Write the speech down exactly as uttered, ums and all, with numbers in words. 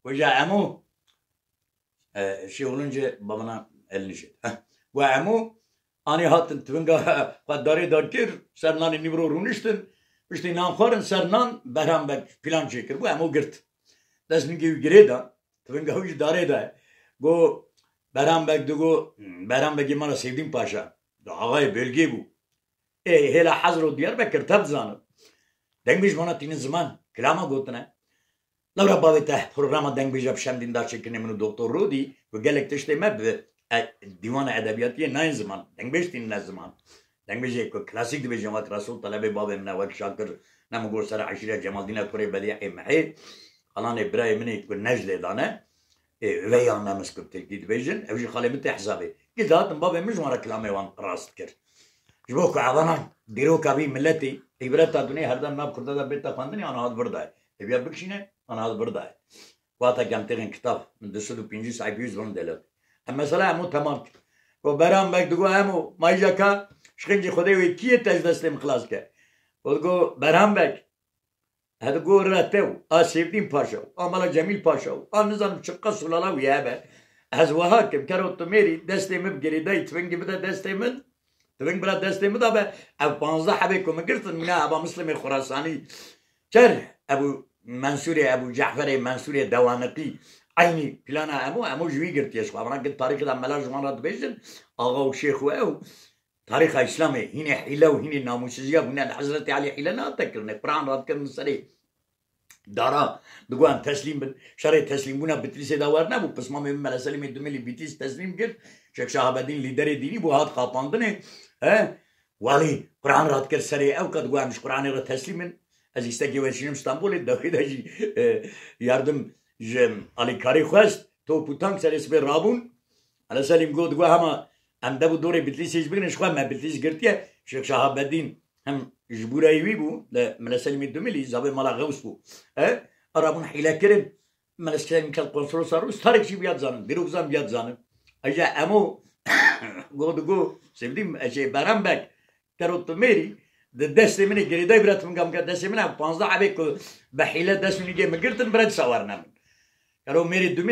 Goja Emo, e, şêwilin ji babana elin jê. Heh. Got Emo, anî hatin tivinga xwe darê da kir, ser nanê nîvro rûniştin, piştî nan xwarin ser nan Behram Beg plan çêkir. Got Emo girt. Dest ningê wî girê da, tivinga wî ji darê da. Got Behram Beg digo, Behram Begê me re Sêvdîn Paşa. Da axayê bölgê bû. Ê, hêla Hezr û Diyarbekir tev dizane. Dengbêj mana tînin ziman, kilama gotine. Lewra bavê te programa dengbêja bi Şemdîn da çêkirinê min û Doktor Rodî, ku gelek tiştê me bi e, dîwana edebiyatiyê nayên ziman. Dengbêj tînine ziman. Dengbêjê ku klasîk dibêjin wek Resul Telebê bavê min e, wek Şakir Nemigor ser eşîra Cemaldîna kurê Bedî Ê Mihê, xalanê birayê min ê ku Necdê dane. Ê, üvey anne min ku bi tirkî dibêjin, ew jî xalê min tê hesabê. Gil dihatin bavê min ji wan re kilamê wan rast dikir. Ji bo ku evanan dîroka vî miletî, îbreta dunê her dem nav kurda de bête xwendinê, an hat vir dayê. Ê viya bikişîne, an hat vir dayê. Wata kem têxin kitav, min du sed û pêncî sehîfî wî ziman delet. Em mesela hemû temam kir. Got Behram Beg digot, Emo, ma îja ka, ji xêncî Xwedê wê kî yê te ji destê min xilas ke? Got, got Behram Beg, Hedi go re tew, a Sêvdîn Paşa û a mala Cemîl Paşa û a nizanim çiqas sulala wî hebe. Ez wiha kim, kero tu mêrî, destê min bi girêdayî tivingî bide destê min, tiving bira destê min da be, ev panzdeh hebê ku min girtin, mîna Eba Mislimê Xurasanî, çer Ebû Mensûrê, Ebû Ceferê Mensûrê Dewaniqî, eynî plana Emo, Emo ji wî girtiye ji xwe. Vana gil tarîxê de mela ji wan re dibêjin, axa û şêx û ew, Tarîxa Îslamê hînê hîle û hînê namûsiziya bûne, li Hezretî Elî hîle nehate kirine. Quran radikirin li serê dara, digot em teslîm bin. Şerê teslîmbûna Bitlîsê de wer nebû. Pismamê min Mele Selîmê Dumilî Bitlîs teslîm kir. Şêx Şahabedîn lîderê dînî bû, hat xapandinê. He? Walî Quran radikir serê ew, ka digot em ji Quranê re teslîm bin. Ez îstekê we şînim Stenbolê, dewê de jî, e, yardim ji alîkarî xwest. Top û tank serê sibê rabûn. Mele Selîm got, digot hema em dev û dorê Bitlîsê jî bigrin, ji xwe me Bitlîs girtiye. Şêx Şahabedîn hem ji bûrayî wî bû, li Mele Selîmê Dumilî, zavê mala Xews bû. E, rabûn hîle kirin. Mele Selîm kel konsolos a Rûs, tarîx jî viya dizanin, dîrokzan viya dizanin. Eja Emo got, digot, Sêvdîn, e, şey, Behram Beg, kero tu mêrî, di destê min ê girêdayî bira, tu min gam ke destê min e, panzdeh ebê ku bi hîle dest û nîgê min girtin, bira dîsa warine min. Kero mêrê Dumilî